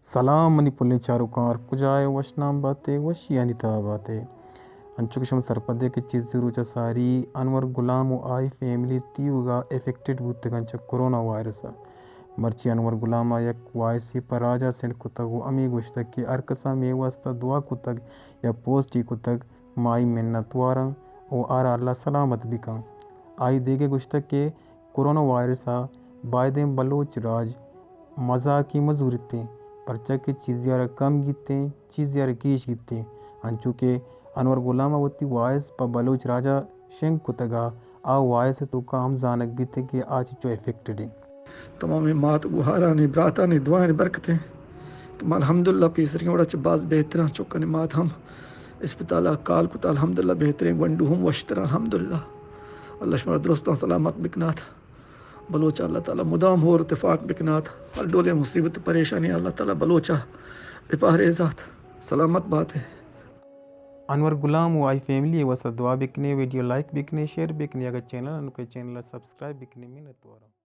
سلام منی پلیں چاروکاں، ہر کجا ئے وشنام بات ئے، وشیانی تہا بات ئے۔ انچو کہ شما سرپد ئے کہ چیزے روچا ساری انور غلام و آئی فیملی تیوگا افیکٹڈ بوتگاں چہ کرونا وائرس ء۔ مرچی انور غلام ء یک وائسے پہ راجا سینڈ کتگ و ہمے گوشتگ کہ ہر کسا مئے واسطہ دعا کتگ یا پوسٹ ئی کتگ، ما آئی منت واراں و آرا اللہ سلامت بکن۔ آئی دیگہ گوشتگ کہ کرونا وائرس ء بائدیں بلوچ راج مزاکی مہ زورتیں، پرچا کہ چیزے ء را کم گیتیں، چیزے ء را گیش گیتیں۔ انچو کہ انور غلام ء وتی وائس پہ بلوچ راج ء شنگ کتگ ء آ وائس ء توکا ہم زانگ بیتیں کہ آ چچو افیکٹڈ انت۔ تمامیں مات گوہارانی، براتانی دعایانی برکتیں کہ ما الحمدللہ پیسرگیں وڑا چہ باز بہتراں۔ چکانی مات ہم اسپتال ء کال کتا، الحمدللہ بہتریں۔ گونڈو ہم وشتر الحمدللہ۔ اللہ شمارا درستاں سلامت بکنات۔ بلوچ اللہ تعالی مدام ہور و تفاق بکنات۔ ہر ڈولیں مصیبت و پریشانی اللہ تعالی بلوچا بپہریزات۔ سلامت بات ئے۔ انور غلام و آئی فیملی ء واسطہ دعا بکنے، ویڈیو لائک بکنے، شیئر بکنے، اگر چینل انو کہ چینل ء سبسکرائب بکنے، منت واراں۔